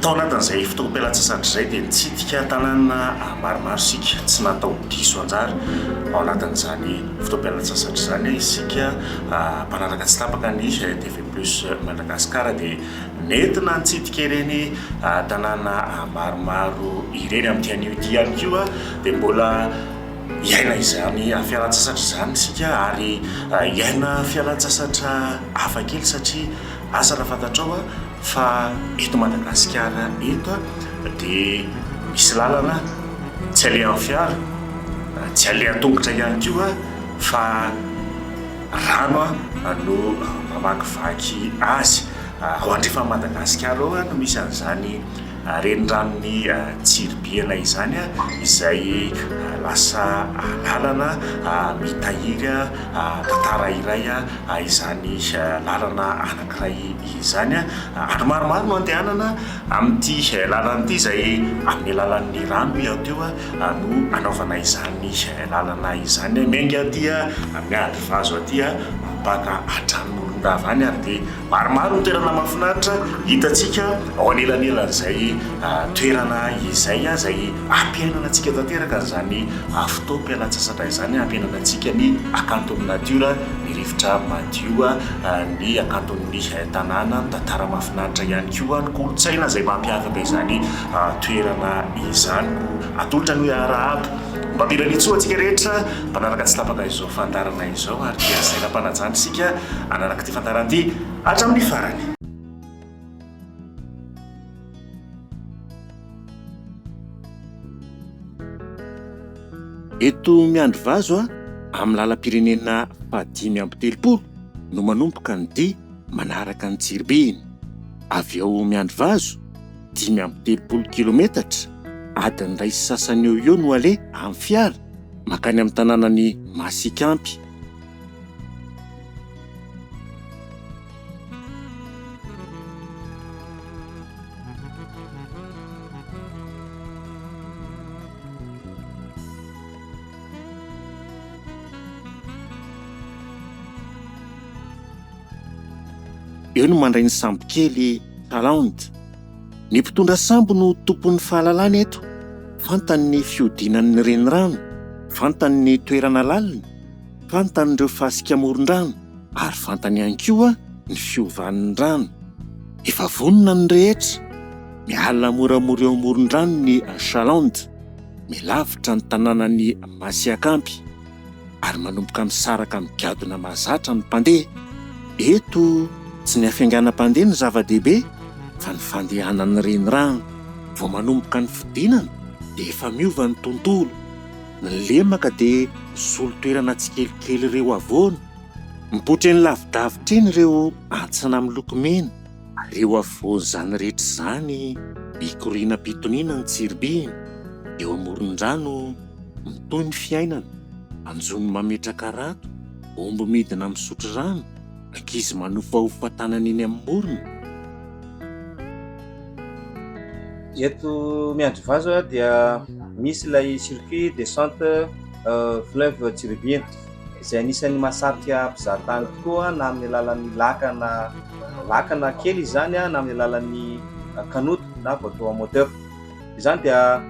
Tao anatin'izay fotoam-pialantsasatra izay dia nitsidika tanàna maromaro isika, tsy natao diso anjara ao anatin'izany fotoam-pialantsasatra izany isika mpanaraka tsy tapaka ny TV Plus Madagascar dia nentina nitsidika ireny tanàna maromaro ireny. Amin'ity anio ity ihany koa dia mbola hiaina izany fialantsasatra izany isika ary hiaina fialantsasatra hafakely satria asa raha fantatrao fa eto Madagasikara eto dia misy lalana tsy alehan'ny fiara, tsy alehan-tongotra ihany koa fa rano no mamakivaky azy. Ao andrefan'i Madagasikara ao no misy an'izany reniranon'i Tsiribihina izany izay lasa lalana mitahiry tantara iray izany lalana anankiray izany. Andro maromaro no andehanana amin'ity lalana ity izay amin'ny alalan'ny rano hoy aho teo no anaovana izany lalana izany. Miainga aty Miandrivazo aty mpaka hatrany Morondava any ary dia maromaro ny toerana mahafinaritra hitantsika ao anelanelan'izay toerana izay, izay hampiainana antsika tanteraka an'izany fotoam-pialantsasatra izany, hampiainana antsika ny hakanton'ny natiora, ny rivotra madio, ny hakanton'ny tanàna, ny tantara mahafinaritra ihany koa, ny kolontsaina izay mampiavaka izany toerana izany. Koa atolotra ny hoe arahaba. Mba mila ny tsoa antsika rehetra mpanaraka tsy tapaka izao fandaharana izao ary dia asaina am-panajana isika hanaraka ity fandaharana ity hatramin'ny farany. Eto Miandrivazo amin'ny lalam-pirenena fahadimy 35 no manomboka ny dia manaraka ny Tsiribihina. Avy ao Miandrivazo, 35 kilometatra, adiny iray sy sasany eo ho eo no aleha amin'ny fiara mankany amin'ny tanànan'i Masikampy. Eo no mandray ny sambokely Chaland. Ny mpitondra sambo no tompon'ny fahalalana eto. Fantany ny fihodinan'ny renirano, fantany ny toerana lalina, fantany ireo fasika amoron-drano ary fantany ihany koa ny fiovan'ny rano. Efa vonona ny rehetra. Miala moramora eo amoron-drano ny Chaland, milavitra ny tanànan'i Masiakampy. ary manomboka misaraka amin'ny gadona mahazatra ny mpandeha. Eto, tsy ny hafainganam-pandeha no zava-dehibe fa ny fandehanan'ny renirano. Vao manomboka ny fidinana dia efa miova ny tontolo. Ny lemaka dia misolo toerana tsikelikely ireo havoana. Mipoitra eny lavidavitra eny ireo hantsana miloko mena. Ary eo afovoan'izany rehetra izany, mikoriana am-pitoniana ny tsiribihina, eo amoron-drano. Mitohy ny fiainana, anjono mametraka harato, omby midina misotro rano, ankizy manofahofa tanana eny amin'ny morona. Eto Miandrivazo dia misy ilay circuit descente fleuve Tsiribihina izay anisan'ny mahasarika mpizahatany tokoa na amin'ny alalan'ny lakana lakana kely izany na amin'ny alalan'ny kanoto na bateau à moteur. Izany dia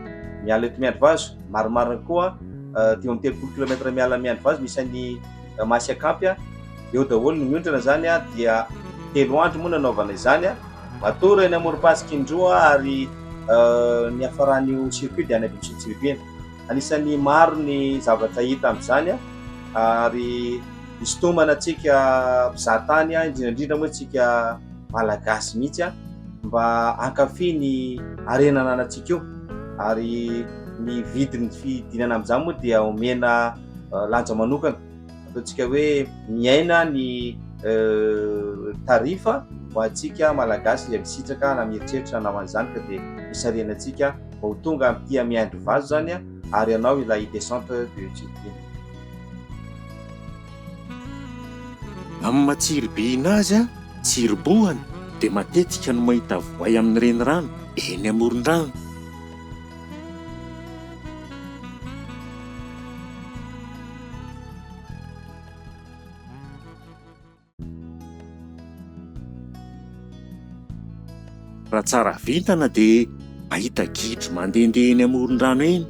miala eto Miandrivazo, marimarina koa 35 kilomètre miala Miandrivazo misy an'i Masiakampy, eo daholo ny miondrana izany dia telo andro moa nanaovana izany, matory eny amorom-pasika indroa ary ny hiafaran'io circuit dia any Ambositra-Tsiribihina. Anisan'ny maro ny zavatra hita amin'izany ary hisintomana antsika mpizahatany indrindra indrindra moa isika Malagasy mihitsy mba hankafy ny harena ananantsika io ary ny vidin'ny fidinana amin'izany moa dia omena lanja manokana ataontsika hoe miaina ny tarifa ho antsika Malagasy izay misitraka na mieritreritra hanao an'izany ka dia misarihana antsika mba ho tonga amin'ity Miandrivazo izany ary hanao ilay descente de Tsiribihina. Amin'ny maha tsiribihina azy, tsiribohana, dia matetika no mahita voay amin'ny renirano eny amoron-drano. Raha tsara vintana dia mahita gidro mandehandeha eny amoron-drano eny.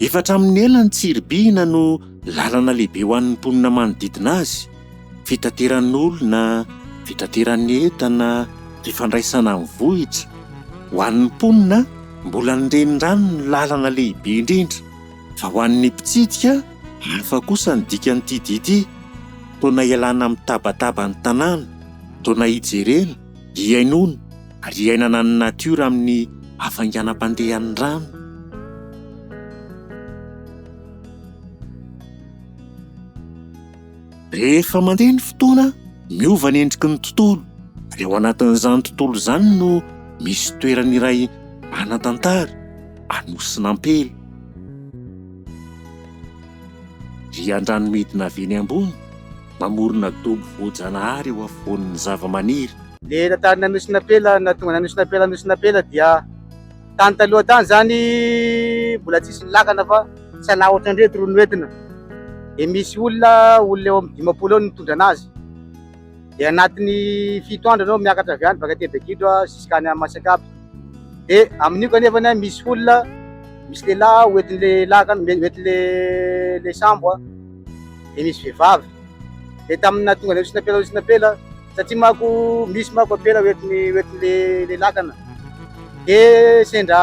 Efa hatramin'ny ela ny Tsiribihina no lalana lehibe ho an'ny mponina manodidina azy. Fitateran'olona, fitateran'ny entana, fifandraisana amin'ny vohitra. Ho an'ny mponina, mbola ny renirano no lalana lehibe indrindra. Fa ho an'ny mpitsidika, hafa kosa ny dikan'ity dia ity. Taona ialana amin'ny tabataban'ny tanàna, taona hijerena, hihainoana ary hiainana ny natiora amin'ny hafainganam-pandehan'ny rano. Rehefa mandeha ny fotoana, miova ny endriky ny tontolo, ary ao anatin'izany tontolo izany no misy toerana iray manan-tantara, Anosinampela. Rian-drano midina avy eny ambony, mamorona dobo voajanahary eo afovoan'ny zavamaniry. Le tantaran'ny Anosinampela, nahatonga ny Anosinampela Anosinampela dia tany taloha tany zany mbola tsisy ny lakana fa Sala ohatran'ireto ro noentina. Dia misy olona, olona eo amin'ny 50 eo no nitondra anazy. Dia anatin'ny fito andro ianao miakatra avy any baka aty Begidro jusqu'à any Masakapy. Dia amin'io kanefa ny misy olona, misy lehilahy hoentin'le lakana, hoentin'le le sambo dia misy vehivavy. Dia tamin'ny nahatonga an'ilay Osinapela Osinapela, satria manko misy manko ampela hoentiny hoentin'le le lakana. Dia sendra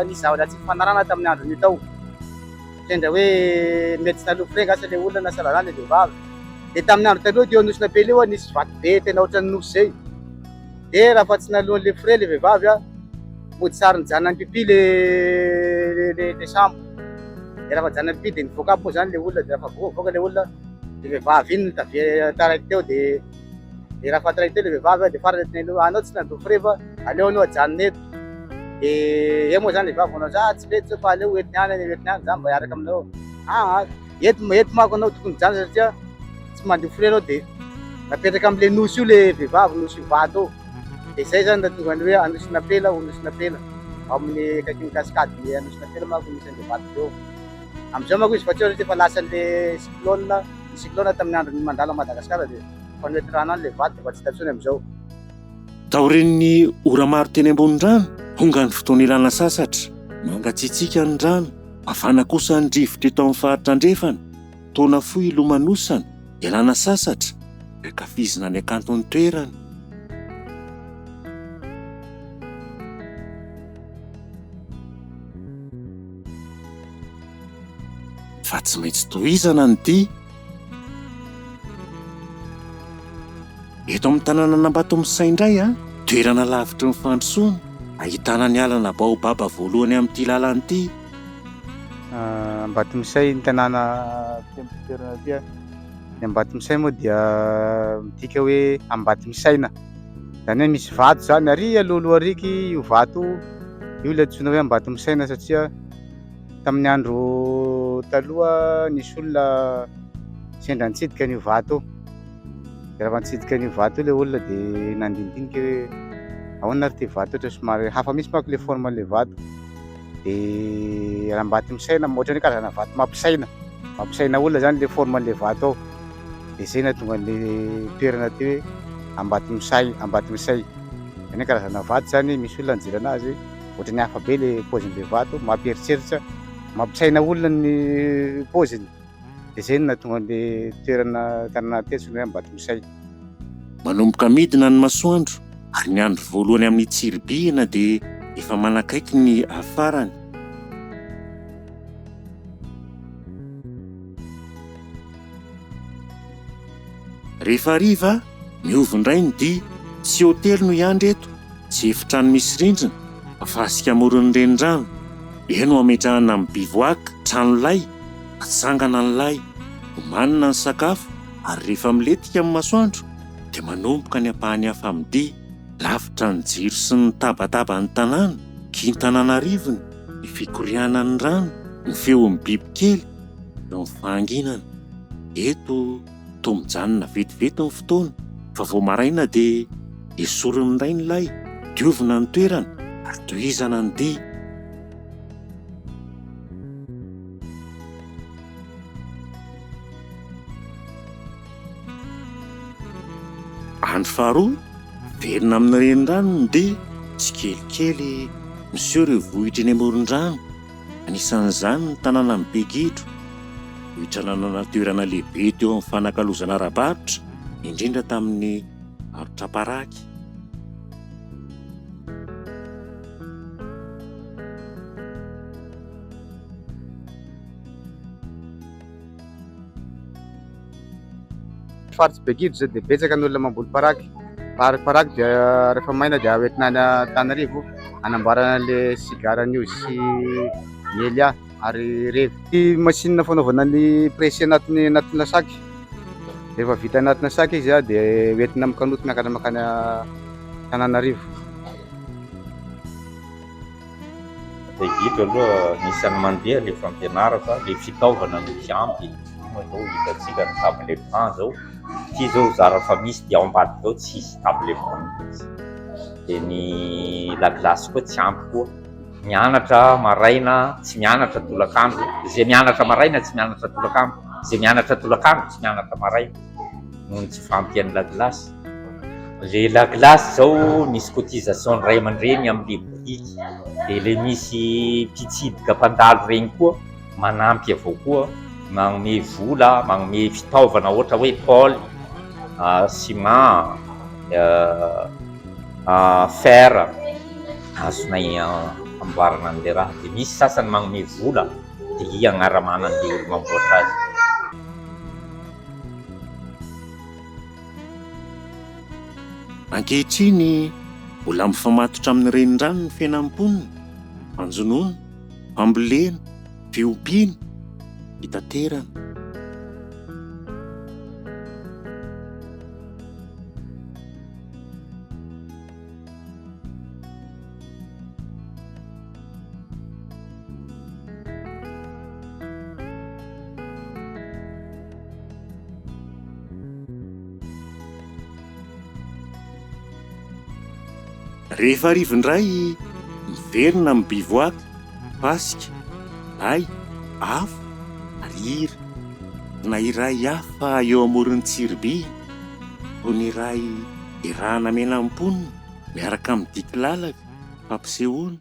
nisy zavatra tsy nifanarahana tamin'ny andron'io tao. Sendra hoe mety tsy naloa frais angamba ilay olona na sahala ilay vehivavy. Dia tamin'ny andro taloha teo Anosinapela io nisy vato be tena ohatran'ny nosy izay. Dia raha fa tsy naloan'ilay frais ilay vehivavy, mody sary nijanona nipipi le le le sambo. Dia raha fa nijanona nipipi dia nivoaka aby moa izany ilay olona, dia raha fa voaka ilay olona, dia vehivavy iny no tavela taraiky teo dia dia raha fa taraiky teo ilay vehivavy dia farany tena aloha anao tsy nandoa frais fa aleo anao ajanona eto. Dia eo moa izany ilay vehivavy manao za tsy mety zao fa aleo hoentiny any hoentiny any za mba hiaraka aminareo. Aa eto eto manko anao tokony hijanona satria tsy mandoa frais anao dia napetraka amin'ilay nosy io ilay vehivavy nosy Ivato io. Dia izay izany nahatonga ny hoe Anosinapela ho Nosinapela. Ao amin'ny akaikin'ny cascade ny Anosinapela manko misy an'ilay vato be eo. Amin'izao manko izy fa tsy eo satria efa lasan'ilay cyclone, ny cyclone tamin'ny andron'ny mandalo an'i Madagasikara dia efa noentin'ny rano any ilay vato dia efa tsy hita intsony amin'izao. Taorian'ny ora maro teny ambony rano, tonga ny fotoana ilana sasatra. Mangatsiatsiaka ny rano, mafana kosa ny rivotra eto amin'ny faritra andrefana. Taona fohy ilomanosana, ialana sasatra, ankafizina ny hakanton'ny toerana. Fa tsy maintsy tohizana ny dia. Eto amin'ny tanànan'Ambatomisay indray, toerana lavitry ny fandrosoana, ahitana ny alana baobaba voalohany amin'ity lalana ity. Ambatomisay ny tanàna aty amin'ity toerana ity. Ny Ambatomisay moa dia midika hoe Ambatomisaina. Izany hoe misy vato izany ary alohaloha ariky io vato io, io ilay antsoina hoe Ambatomisaina satria tamin'ny andro taloha nisy olona sendra nitsidika an'io vato io. Dia rehefa nitsidika an'io vato io ilay olona dia nandinidinika hoe ahoana ary ity vato ity, somary hafa mihitsy manko ilay forme an'ilay vato. Dia raha mba misaina, ohatran'ny hoe karazana vato mampisaina, mampisaina olona zany ilay forme an'ilay vato ao. Dia izay nahatonga an'ilay toerana aty hoe Ambatomisay, Ambatomisay. Izany hoe karazana vato zany, misy olona nijery anazy, ohatran'ny hafa be ilay paozin'ilay vato, mampieritreritra, mampisaina olona ny paoziny. Dia izay no nahatonga an'ilay toerana tanàna aty antsoina hoe Ambatomisay. Manomboka midina ny masoandro ary ny andro voalohany amin'ny tsiribihina dia efa manakaiky ny farany. Rehefa hariva, miova indray ny dia. Tsy hotely no hiandry eto, tsy efitrano misy rindrina, fa fasika amoron'ny renirano. Eo no hametrahana ny bivouac, trano lay, atsangana ny lay, omanina ny sakafo ary rehefa milentika ny masoandro, dia manomboka ny ampahany hafa amin'ny dia. Lavitra ny jiro sy ny tabataban'ny tanàna, kintana an'arivony, ny fikorianan'ny rano, ny feon'ny bibikely, ny fahanginana. Eto, toa mijanona vetivety ny fotoana, fa vao maraina dia esoriny indray ny lay, diovina ny toerana ary tohizana ny dia. Andro faharoa, miverina amin'ny renirano ny dia, tsikelikely miseho ireo vohitra eny amoron-drano, anisan'izany ny tanànan'i Begidro, vohitra nanana toerana lehibe teo amin'ny fanakalozana ara-barotra, indrindra tamin'ny varotra paraky. Faritsy Begidro izao dia betsaka ny olona mamboly paraky. Ary paraky dia rehefa maina dia hoentina any Antananarivo hanamboarana an'ilay sigara News sy Melia ary Revy. Ity machine fanaovana ny pressé anatin'ny anatina sac. Rehefa vita anatina sac izy dia hoentina amin'ny kanoto miakatra mankany Antananarivo. Begidro aloha anisan'ny mandeha le fampianarana fa le fitaovana no tsy ampy, io moa zao hitantsika ny table banc zao, ity zao zara fa misy dia ao ambadika ao tsisy table banc mihitsy, de ny lakilasy koa tsy ampy koa, mianatra maraina tsy mianatra tolakandro, zay mianatra maraina tsy mianatra tolakandro, zay mianatra tolakandro tsy mianatra maraina noho ny tsy fahampian'ny lakilasy. Le lakilasy zao misy cotisation ny ray aman-dreny amle biriky de le misy mpitsidika mpandalo regny koa manampy avao koa magnome vola, magnome fitaovana ohatra hoe tôle, ciment, fer azonay amboarana an'le raha de misy sasany magnome vola de i agnaramana an'le olo mamboatra azy. Ankehitriny, mbola mifamatotra amin'ny renirano ny fiainan'ny mponina, fanjonoana, fambolena, fiompiana, fitaterana. Rehefa hariva indray, miverina amin'ny bivouac, fasika, lay, afo ary hira. Na iray hafa eo amoron'i Tsiribihina, toy ny iray iarahana mena amin'ny mponina miaraka amin'ny diky lalaka, fampisehoana.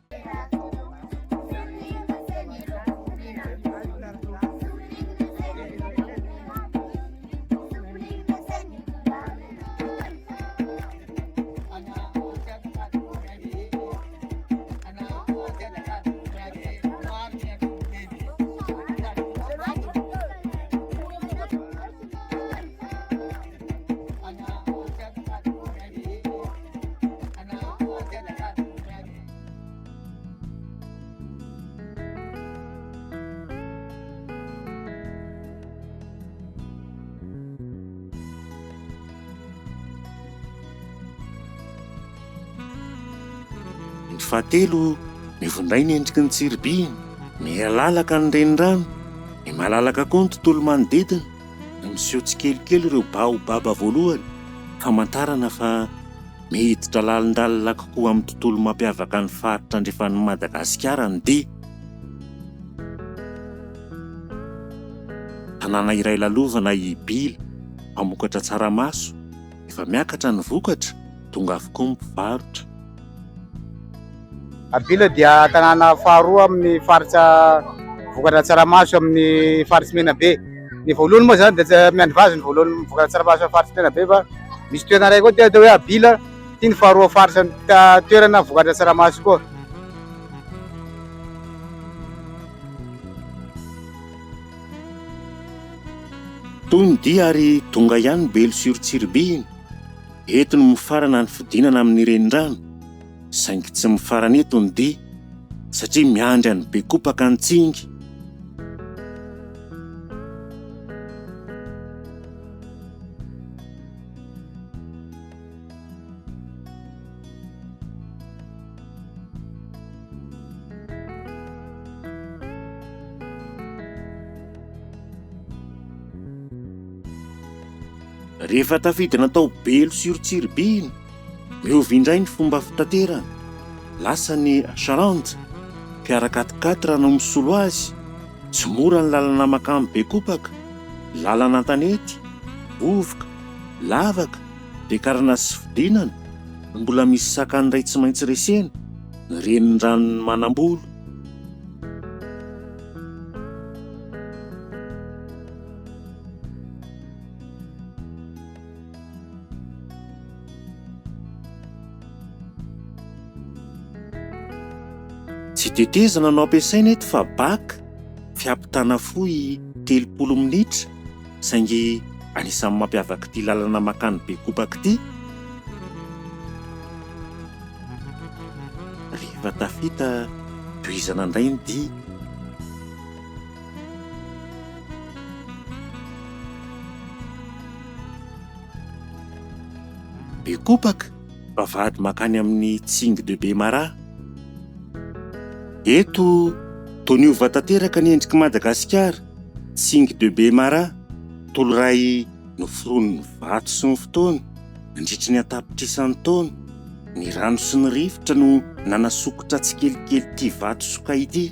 Ny fahatelo, miova indray ny endriky ny Tsiribihina, miha-lalaka ny renirano, miha-malalaka koa ny tontolo manodidina, miseho tsikelikely ireo baobaba voalohany, famantarana fa miditra lalindalina kokoa amin'ny tontolo mampiavaka ny faritra andrefan'i Madagasikara ny dia. Tanàna iray lalovana i Bila, mpamokatra tsaramaso, efa miakatra ny vokatra, tonga avokoa ny mpivarotra. Bila dia tanàna faharoa amin'ny faritra vokatra tsaramaso amin'ny faritsy Menabe. Ny voalohany moa zany dia Miandrivazo ny voalohany vokatra tsaramaso amin'ny faritsy Menabe fa misy toerana iray koa dia atao hoe Abila, ity ny faharoa faritra toerana vokatra tsaramaso koa. Toy ny dia ary tonga ihany Belo sur Tsiribihina. Eto no mifarana ny fidinana amin'ny renirano, saingy tsy mifarana eto ny dia, satria miandry an'i Bekopaka ny tsingy. Rehefa tafidina tao Belo sur Tsiribihina, miova indray ny fomba fitaterana. Lasa ny Charente, fiara quatre-quatre no misolo azy. Tsy mora ny lalana mankany Bekopaka, lalana an-tanety, vovoka, lavaka, fiakarana sy fidinana, mbola misy sakana iray tsy maintsy resena, ny reniranon'i Manambolo. Tsy tetezana no ampiasaina eto fa bac, fiampitana fohy 30 minitra, saingy anisan'ny mampiavaka ity lalana mankany Bekopaka ity. Rehefa tafita, tohizana indray ny dia. Bekopaka, vavahady mankany amin'ny Tsingy de Bemaraha. Eto, toa niova tanteraka ny endrik'i Madagasikara, Tsingy de Bemaraha, toloray noforonin'ny vato sy ny fotoana, nandritry ny an-tapitrisany taona. Ny rano sy ny rivotra no nanasokitra tsikelikely ity vato sokay ity.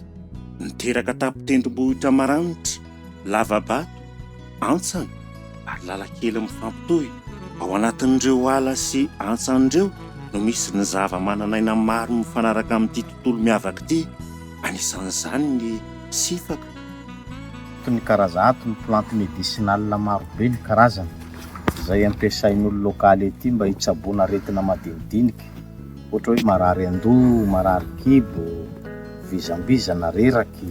Niteraka tampon-tendrombohitra maranitra, lava-bato, antsana ary lalan-kely mifampitohy. Ao anatin'ireo ala sy antsana ireo no misy ny zava-manan'aina maro mifanaraka amin'ity tontolo miavaka ity, anisan'izany ny sifaka. Ato ny karaza ato ny plante medicinale maro be ny karazany izay ampiasain'olo lokaly aty mba hitsaboana aretina madinidinika ohatra hoe marary andoha, marary kibo, vizambizana, reraky,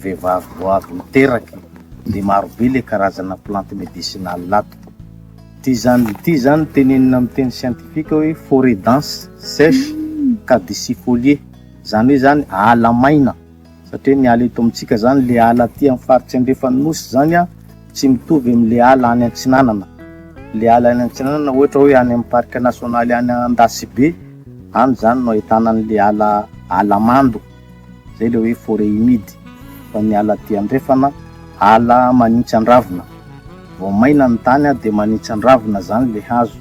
vehivavy vao avy niteraky, de maro be le karazana plante medicinale ato. Ty zany ty zany tenenina amin'ny teny scientifique hoe forêt dense sèche caducifoliée, zany hoe zany ala maina satria ny ala eto amintsika zany le ala aty amin'ny faritsy andrefan'ny nosy zany a tsy mitovy amin'le ala any antsinanana. Le ala any antsinanana ohatra hoe any amin'ny parc national any Andasibe any zany no ahitana an'le ala ala mando, zay le hoe forêt humide, fa ny ala aty andrefana ala manintsan-dravina, vao maina ny tany de manintsan-dravina zany le hazo.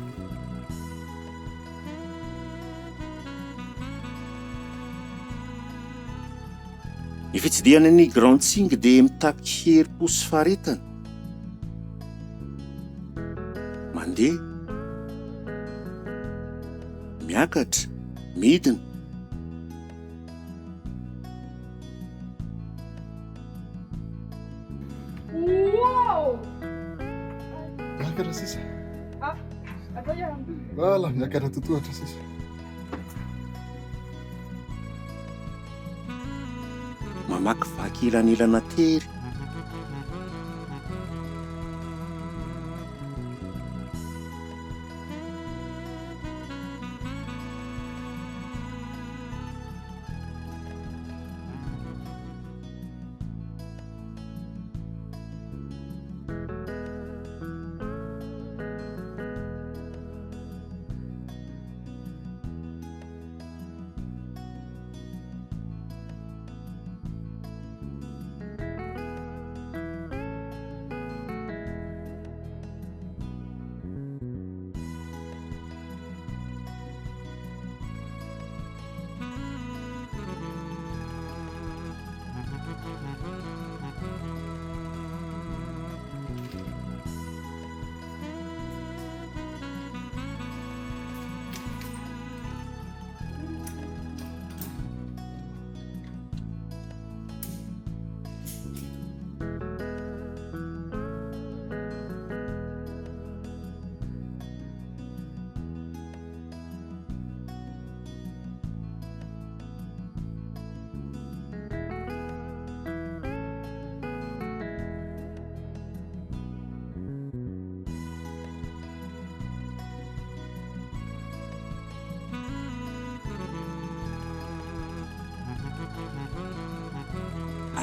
Ny fitsidihana ny Grand Tsingy dia mitaky herim-po sy faharetana. Mandeha, miakatra, midina. Wow! Miakatra sisa. Voilà, miakatra totohatra sisa. Mamakivaky elanelana tery.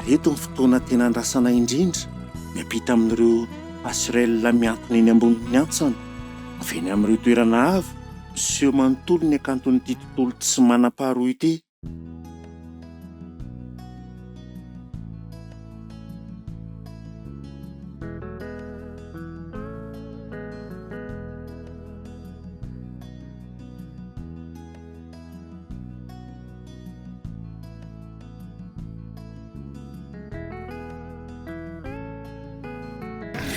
Ary eto ny fotoana tena andrasana indrindra, miampita amin'ireo passerelles mihantona eny ambonin'ny hantsana, avy eny amin'ireo toerana avo, miseho manontolo ny hakanton'ity tontolo tsy manam-paharoa ity.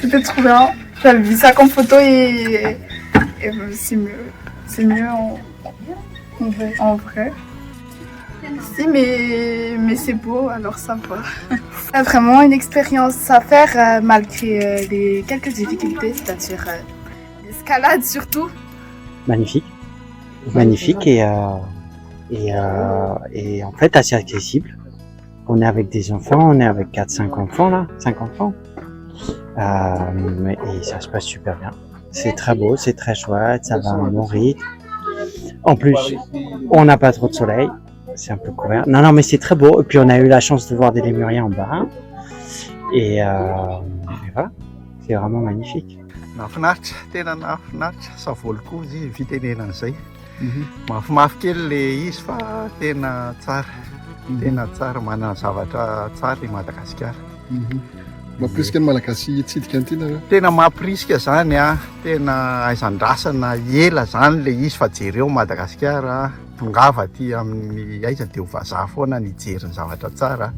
C'était trop bien. J'avais vu ça qu'en photo et, et c'est mieux. C'est mieux en, en vrai. En vrai. Si, mais, mais c'est beau, alors ça va. C'est vraiment une expérience à faire euh, malgré euh, les quelques difficultés, c'est-à-dire euh, l'escalade surtout. Magnifique. Magnifique et, et, et en fait assez accessible. On est avec des enfants, on est avec 4-5 enfants là, 5 enfants. Et ça se passe super bien. C'est très beau, c'est très chouette, ça va à un bon rythme. En plus, on n'a pas trop de soleil, c'est un peu couvert. Non, non, mais c'est très beau. Et puis on a eu la chance de voir des lémuriens en bas. Et, et voilà, c'est vraiment magnifique. Nahafinaritra, tena nahafinaritra, ça vaut le coup izy fitenenana izay. Mafimafy kely le izy fa tena tsara, tena tsara, manana zavatra tsara i Madagasikara. Mampirisika ny Malagasy hitsidika an'ity nareo? Tena mampirisika zany a, tena aizandrasana ela zany le izy fa jereo Madagasikara, tongava aty amin'ny aiza de ho vazaha foana ny hijery ny zavatra tsara.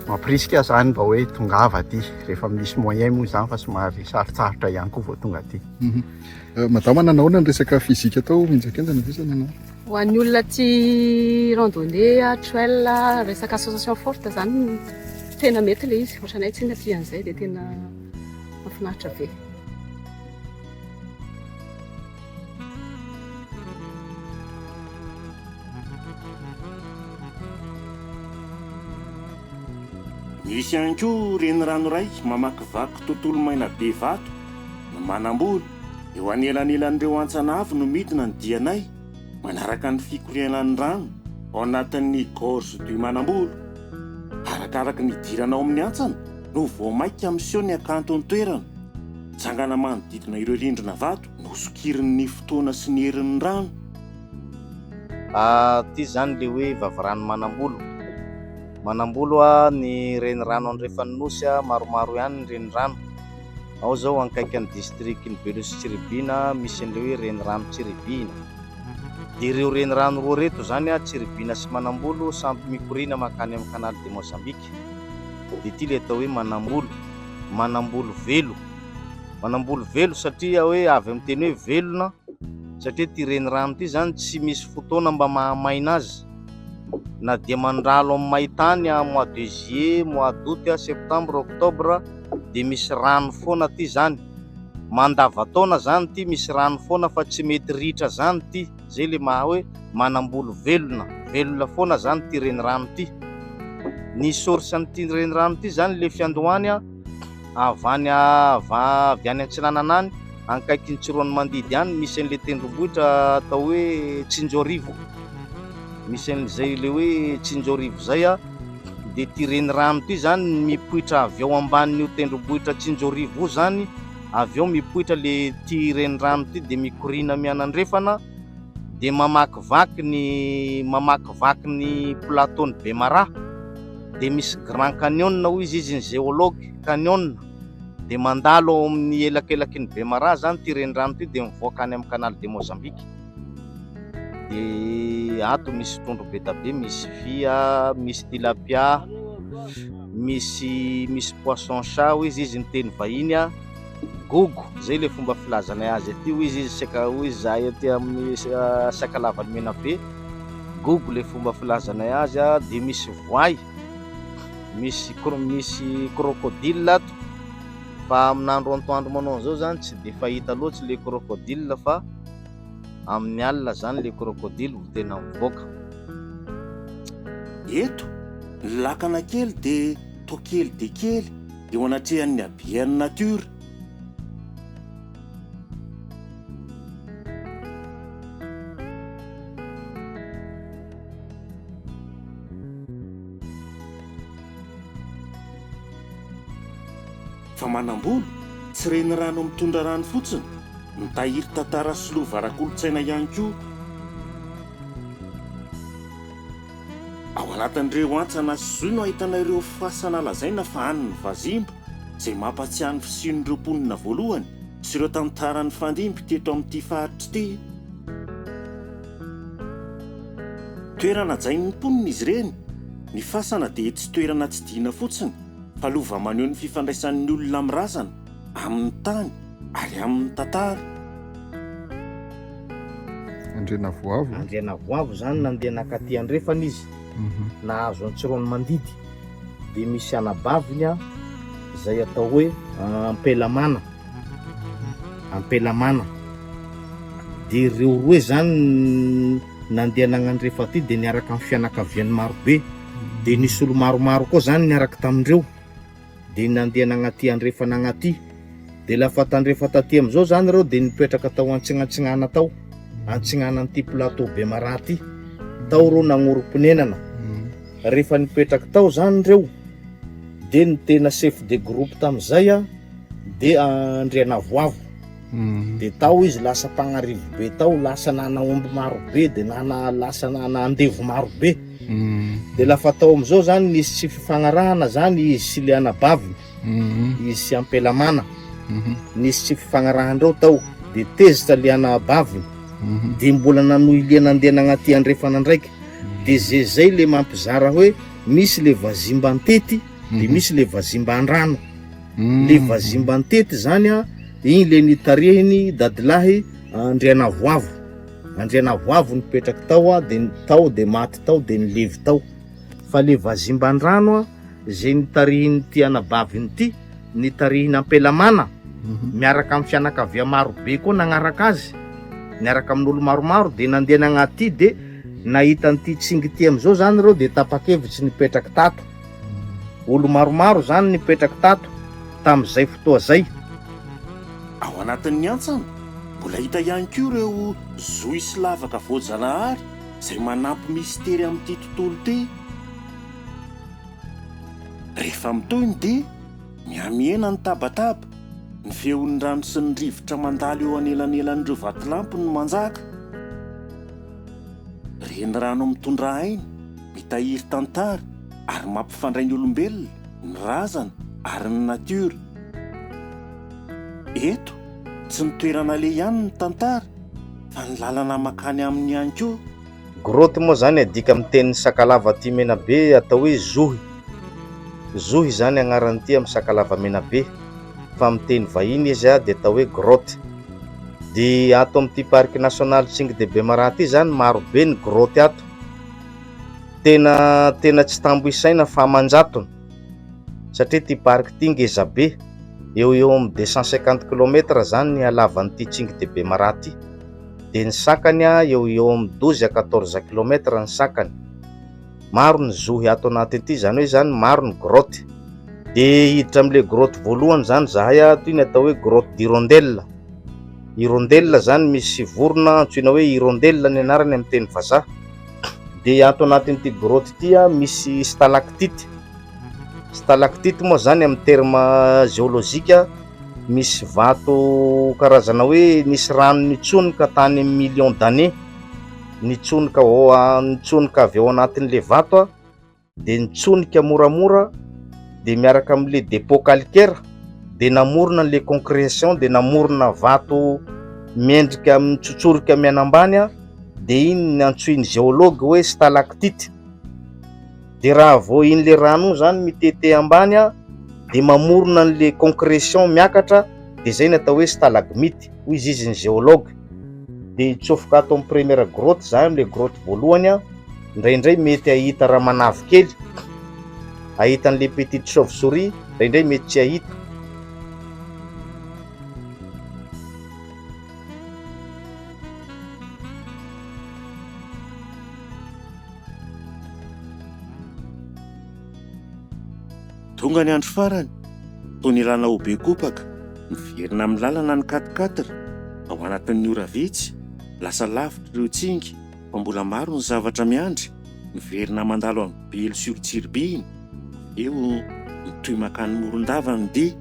Mampirisika zany mba hoe tongava aty rehefa misy moyen moa zany fa somary sarotsarotra ihany koa vao tonga aty. Madama, nanao ahoana ny resaka physique atao mihenjakenjana ve sa nanao? Ho an'ny olona tia randonnée, trail, resaka sensation forte zany tena mety le izy. Ohatranay tsy tia an'izay dia tena mahafinaritra be. Misy ihany koa renirano iray mamakivaky tontolo maina be vato ny Manambolo. Eo anelanelan'ireo hantsana avo no midina ny dianay manaraka ny fikorianan'ny rano ao anatin'ny Gorge du Manambolo. Arakaraka ny hidirana ao amin'ny hantsana no vao mainka miseho ny hakanton'ny toerana. Mitsangana manodidina ireo rindrina vato nosokirin'ny fotoana sy ny herin'ny rano. Ity izany ilay hoe vavirano Manambolo. Manambolo ny renirano andrefan'ny Nosy, maromaro ihany ny renirano. Ao izao akaikin'ny distrikan'i Belo sy Tsiribihina misy an'ilay hoe renirano Tsiribihina. Dia ireo renirano roa ireto izany, Tsiribihina sy Manambolo, samy mikoriana mankany amin'ny Canal de Mozambique. Dia ity ilay atao hoe Manambolo, Manambolo velo. Manambolo velo satria hoe avy amin'ny teny hoe velona, satria ity renirano ity izany tsy misy fotoana mba mahamaina azy. Na dia mandalo amin'ny maintany, mois de juillet, mois d'août, septembre, octobre, dia misy rano foana aty zany, mandavataona zany ity misy rano foana fa tsy mety ritra zany ity, zay le maha hoe manambolo velona, velona foana zany ity renirano ity. Ny source an'ity renirano ity zany le fiandohany avy any avy any antsinanana any ankaikin'ny Tsiroanomandidy any misy an'le tendrombohitra atao hoe Tsinjoarivo, misy an'izay le hoe Tsinjoarivo zay a. Dia ity renirano ity izany mipoitra avy ao ambanin'io tendrombohitra Tsinjorivo io izany, avy eo mipoitra le ity renirano ity dia mikoriana mianandrefana dia mamakivaky ny mamakivaky ny plateau-n'i Bemaraha, dia misy Grand Canyon hoy izy izy ny géologue, canyon, dia mandalo ao amin'ny elakelaky ny Bemaraha izany ity renirano ity dia mivoaka any amin'ny canal de Mozambique. Dia ato misy trondro be da be, misy fia, misy tilapia, misy misy poisson chat hoy izy, izy miteny vahiny a, gogo zay le fomba filazanay azy aty hoy izy, izy saika hoy izy zahay aty amin'ny Sakalava Menabe, gogo le fomba filazanay azy a, dia misy voay, misy cro- misy crocodile ato, fa amin'andro antoandro manao an'izao zany tsy de fahita loatra le crocodile fa amin'ny alina zany le crocodile vao tena mivoaka. Eto, ny lakana kely dia toa kely dia kely eo anatrehan'ny habean'ny natiora. Fa manambolo, tsy renirano mitondra rano fotsiny, mitahiry tantara sy lova ara-kolontsaina ihany koa. Ao anatin'ireo hantsana sy zohy no ahitana ireo fasana lazaina fa an'ny vazimba, izay mampatsiahy ny fisian'ireo mponina voalohany sy ireo tantara nifandimby teto amin'ity faritra ity. Toerana hajain'ny mponina izy ireny. Ny fasana dia tsy toerana tsidihina fotsiny fa lova maneho ny fifandraisan'ny olona amin'ny razana. amin'ny tany ary amin'ny tantara. Andrianavoavo. Andrianavoavo zany nandeha nakaty andrefana izy, nahazo an'Tsiroanomandidy, dia misy anabaviny izay atao hoe Ampelamana, Ampelamana, dia ireo roe zany nandeha nagnandrefa aty dia niaraka amin'ny fianakaviany marobe, dia nisy olo maromaro koa zany niaraka tamindreo. dia nandeha nagnaty andrefa nagnaty, dia lafa tandrefa taty amizao zany reo dia nipetraka tao antsignantsignana tao, antsignanan'ity plateau Bemaraha ty, tao reo nagnorim-ponenana, rehefa nipetraky tao zany reo dia ny tena chef de groupe tamizay a dia Andrianavoavo, dia tao izy lasa mpagnarivo be tao, lasa nana omby maro be, dia nana lasa nana andevo maro be. Dia lafa tao amizao zany nisy tsy fifagnarahana zany izy sy le anabaviny, izy sy Ampelamana, nisy tsy fifagnarahandreo tao, de tezitra le anabaviny, de mbola nanohy lia nandeha nagnaty andrefana ndraiky, de ze zay le mampizara hoe misy le vazimba antety, de misy le vazimba andrano, le vazimba antety zany an, igny le nitarihiny dadilahy Andrianavoavo. Andrianavoavo nipetraky tao a de tao de maty tao de nilevy tao fa le vazimbandrano a ze nitarihin'ity anabaviny ity nitarihiny Ampelamana miaraka amin'ny fianakavia maro be koa nagnaraka azy niaraka amin'olo maromaro de nandeha nagnaty de nahita an'ity tsingy ity amizao zany reo de tapa-kevitsy nipetraky tato olo maromaro zany nipetraky tato tamizay fotoa zay. Ao anatin'ny hantsana, mbola hita ihany koa ireo zohy sy lavaka voajanahary izay manampy mistery amin'ity tontolo ity. Rehefa mitohy ny dia, mihamihena ny tabataba, ny feon'ny rano sy ny rivotra mandalo eo anelanelan'ireo vatolampy no manjaka. Renirano mitondra aina, mitahiry tantara ary mampifandray ny olombelona, ny razana ary ny natiora. Eto, tsy ny toerana aleha ihany no tantara fa ny lalana mankany aminy ihany koa. Grotte moa zany adika amin'ny tenin'ny Sakalava aty Menabe atao hoe zohy. Zohy zany agnaran'ity amin'ny Sakalava Menabe fa amin'ny teny vahiny izy dia atao hoe grotte. Dia ato amin'ity parc national Tsingy de Bemaraha ity zany maro be ny grotte ato. Tena tena tsy tambo isaina fa aman-jatony satria ity parc ity ngeza be, eo ho eo amin'ny 250 kilomètre zany ny halavan'ity Tsingy de Bemaraha ity. Dia ny sakany eo ho eo amin'ny 12 à 14 kilomètre ny sakany. Maro ny zohy ato anatin'ity, izany hoe izany maro ny grotte. Dia hiditra amin'ilay grotte voalohany izany izahay, toy ny atao hoe grotte d'hirondelle. Hirondelle izany misy vorona antsoina hoe hirondelle ny anarany amin'ny teny vazaha. Dia ato anatin'ity grotte ity misy stalactite. Stalactite moa izany amin'ny terme géologique misy vato karazana hoe nisy rano nitsonika tany amin'ny millions d'années. Nitsonika ao nitsonika avy ao anatin'ilay vato dia nitsonika moramora dia miaraka amin'ilay dépôt calcaire dia namorona an'ilay concrétion dia namorona vato miendrika mitsotsorika mianambany dia iny ny antsoin'ny géologue hoe stalactite. Dia raha vao iny le rano iny zany mitete ambany dia mamorona an'le concrétion miakatra dia zay ny atao hoe stalagmite hoy izy izy ny géologue. Dia hitsofoka ato amin'ny première grotte za amin'le grotte voalohany an, indraindray mety hahita ramanavy kely, hahita an'le petite chauve souris, indraindray mety tsy hahita. Tonga ny andro farany, toa nilana ho be kopaka, miverina amin'ny lalana ny quatre-quatre, ao anatin'ny ora vitsy, lasa lavitra ireo tsingy, fa mbola maro ny zavatra miandry, miverina mandalo an'i Belo sy Olotsiribihina, avy eo mitohy mankany Morondava ny dia,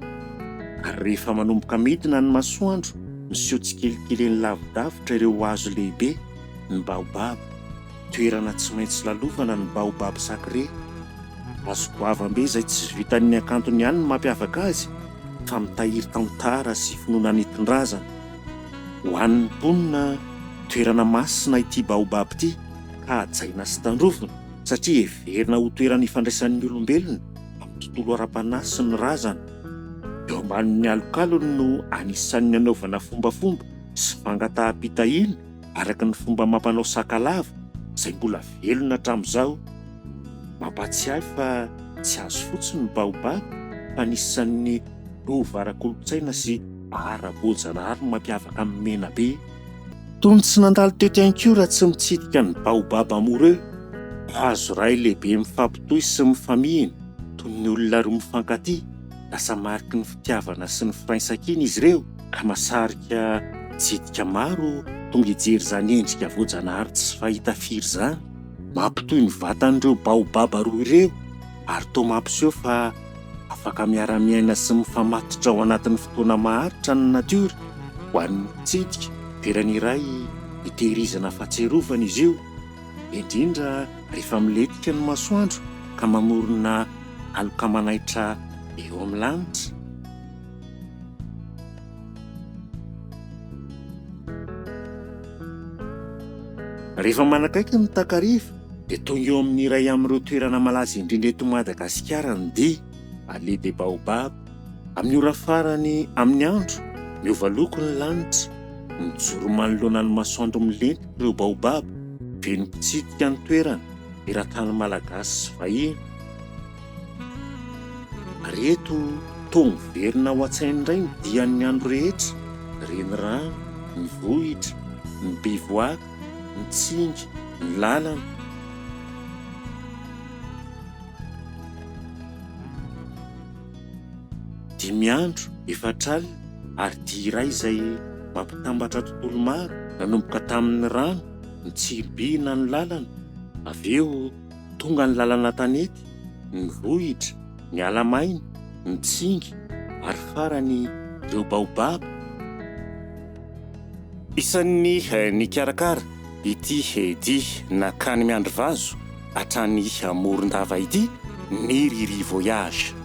ary rehefa manomboka midina ny masoandro, miseho tsikelikely eny lavidavitra ireo hazo lehibe, ny baobab. Toerana tsy maintsy lalovana ny Baobab Sacré. Hazo goavam-be izay tsy vitan'ny hakantony ihany no mampiavaka azy fa mitahiry tantara sy finoana nentin-drazana. Ho an'ny mponina, toerana masina ity baobab ity ka hajaina sy tandrovina satria heverina ho toerana ifandraisan'ny olombelona amin'ny tontolo ara-panahy sy ny razana. Eo ambanin'ny alokalony no anisan'ny anaovana fombafomba sy fangataham-pitahiana araka ny fomba amam-panao sakalava izay mbola velona hatramin'izao. Mampahatsiahy fa tsy hazo fotsiny ny baobab fa anisan'ny lova ara-kolontsaina sy ara-boajanahary mampiavaka an'i Menabe. Toy ny tsy nandalo teto ihany koa raha tsy mitsidika ny Baobab Amoureux, hazo iray lehibe mifampitohy sy mifamihina toy ny olona roa mifankatia, lasa mariky ny fitiavana sy ny firaisankina izy ireo ka mahasarika mpitsidika maro tonga hijery izany endrika voajanahary tsy fahita firy izany. Mampitohy ny vatan'ireo baobab roa ireo ary toa mampiseho fa Afaka miara-miaina sy mifamatotra ao anatin'ny fotoana maharitra ny natiora. Ho an'ny mpitsidika, toerana iray hitehirizana fahatsiarovana izy io, indrindra rehefa milentika ny masoandro ka mamorona aloka manaitra eo amin'ny lanitra. Rehefa manakaiky ny takariva dia tonga eo amin'ny iray amin'ireo toerana malaza indrindra eto Madagasikara ny dia, Allée des Baobabs. Amin'ny ora farany amin'ny andro, miova loko ny lanitra, mijoro manoloana ny masoandro milentika ireo baobab, feno mpitsidika ny toerana, teratany malagasy sy vahiny. Ary eto toa miverina ao an-tsaina indray ny dian'ny andro rehetra, ny renirano, ny vohitra, ny bivouac, ny tsingy, ny lalana. Dimy andro, efatra alina ary dia iray izay mampitambatra tontolo maro, nanomboka tamin'ny rano, ny tsiribihina ny lalana, avy eo Tonga ny lalana an-tanety, ny vohitra, ny ala maina, ny tsingy ary farany ireo baobab. Isan'ny nikarakara ity dia nankany Miandrivazo hatrany Morondava ity ny Riri Voyage.